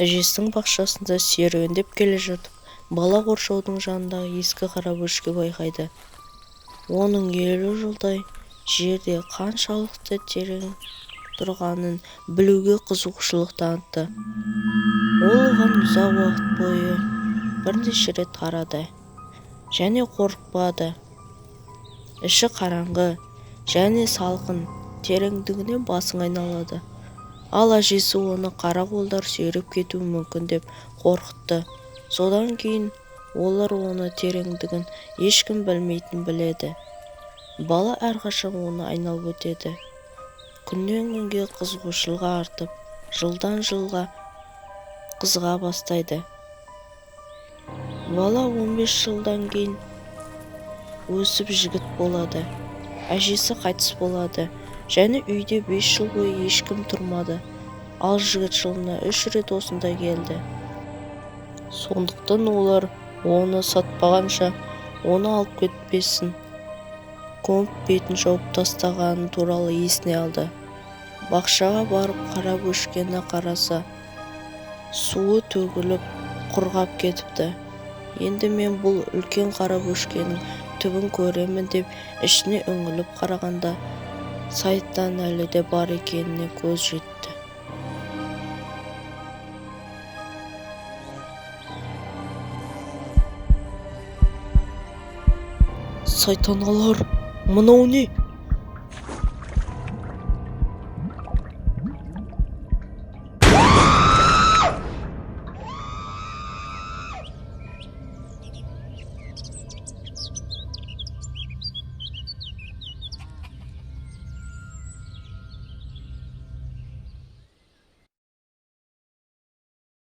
Әжесінің бақшасында серуендеп келе жатып, бала қоршаудың жанындағы ескі қара бөшке байқайды. Оның 50 жылдай жерде қаншалықты терең тұрғанын білуге қызығушылық танытты. Ол оған ұзақ уақыт бойы бірнеше рет қарады және қорықпады. Іші қараңғы және салқын, тереңдігінен басың айналады. Ал әжесі оны қара қолдар сүйреп кетуі мүмкін деп қорқытты. Содан кейін олар оны тереңдігін ешкім білмейтінін біледі. Бала әрқашан оны айналып өтеді. Күннен күнге қызығушылығы артып, жылдан жылға қызыға бастайды. Бала 15 жылдан кейін өсіп жігіт болады. Әжесі қайтыс болады және үйде 5 жыл бойы ешкім тұрмады. Ал жігіт жылына 3 рет осында келді. Сондықтан олар оны сатпағанша, оны алып кетпесін, көміп бетін жауып тастағаны туралы есіне алды. Бақшаға барып қара бөшкені қараса, суы төгіліп, құрғап кетіпті. Енді мен бұл үлкен қара бөшкенің түбін көремін деп ішіне үңіліп қарағанда, сайтан әлі де бар екеніне көз жетті. Сайтаналар, мынау не?